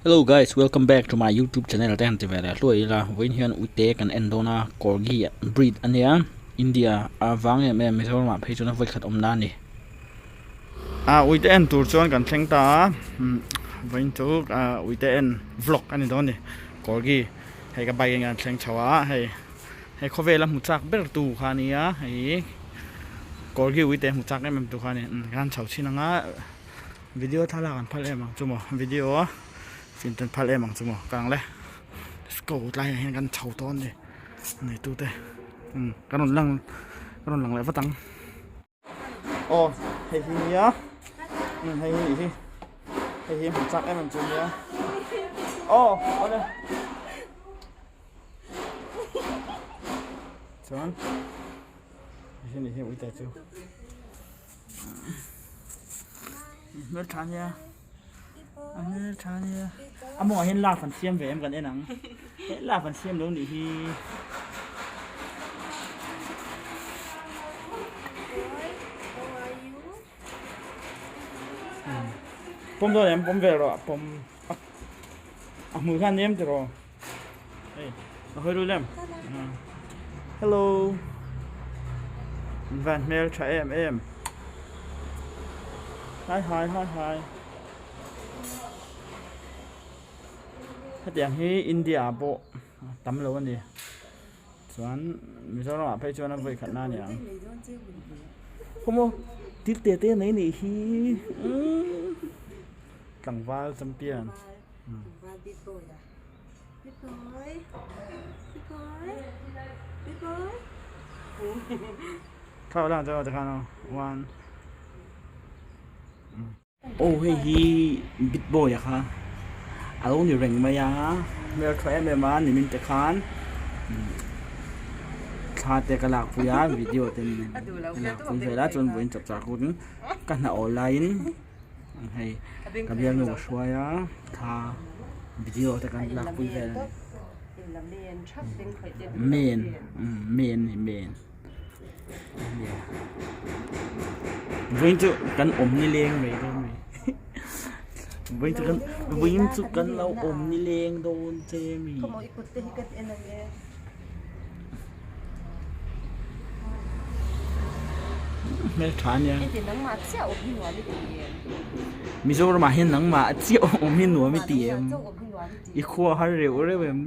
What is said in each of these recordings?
Hello guys, welcome back to my YouTube channel te han ti ve leh hluai ila vawiin hian ute kan en dawn a corgi breed ania India a vang em em Mizoram ah phei chuan a vawi khat awm na a ni. Ah uite en tur chuan kan thleng ta a vawiin chu uite en vlog a ni dawn a ni corgi hei ka bike in kan thleng chho a hei hei khawvela hmu chak ber tu kha a nia hei corgi uite hmu chak em em tu kha a ni kan chho chhin ang a. Video thlalak an phal em ang chu maw video a film te an phal em ang chu maw ka ang le let's go tlai ah hian kan chho dawn a ni a neitu te umm ka rawn lang ka rawn lang leh vat ang aw hei hi nia umm hei hi nih hi hei hi hmu chak em em chu nia aw awle chuan hei hi nih hi uite chu. Hmel tha nia a hmel tha nia a mawngah hian love an siam ve em kan en ang he love an siam lo nih hi. Pawm dawn em pawm vel rawh pawm a hmui khan nem tiraw hei a hawi rul em hello in van hmel tha em em hi hi hi hi hetiang hi India ah pawh tam lo a ni chuan Mizoram ah phei chuan a vawi khat na a ni ang khawmaw thil te te mai nih hi tlangval champion. Thla lang chu tikhan aw one Aw hei hi big boy a kha a lo ni reng mai a hmeltha em em a nimin te khan thla te ka lakpui a video te ka lakpui vel a chuan vawiin chapchar kut in ka hna awl laiin hei ka bialnu ka hruai a thla video te kan lakpui vel a ni men men a ni men vawiin chu kan awm nileng mai dawn mai vawiin chu kan vawiin chu kan lo awm nileng dawn che mi. Hmel tha ania Mizoram ah hian nangmah chiah awm hi nuam i ti em i khua har reuh reuh em.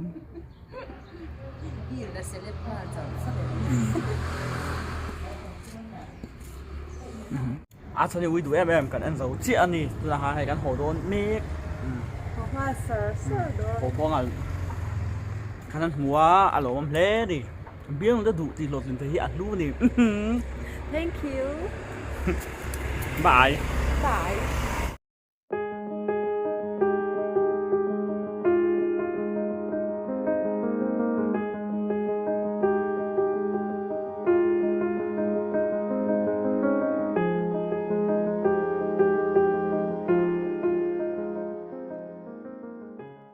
A chhan hi ui duh em em kan en zo chiah a ni tunah khan hei kan haw dawn mek haw pawh nghal khan an hmu a a lawmawm hle a ni biang te duh tih hlawhtlin te hi a hlu a ni Thank you Bye Bye.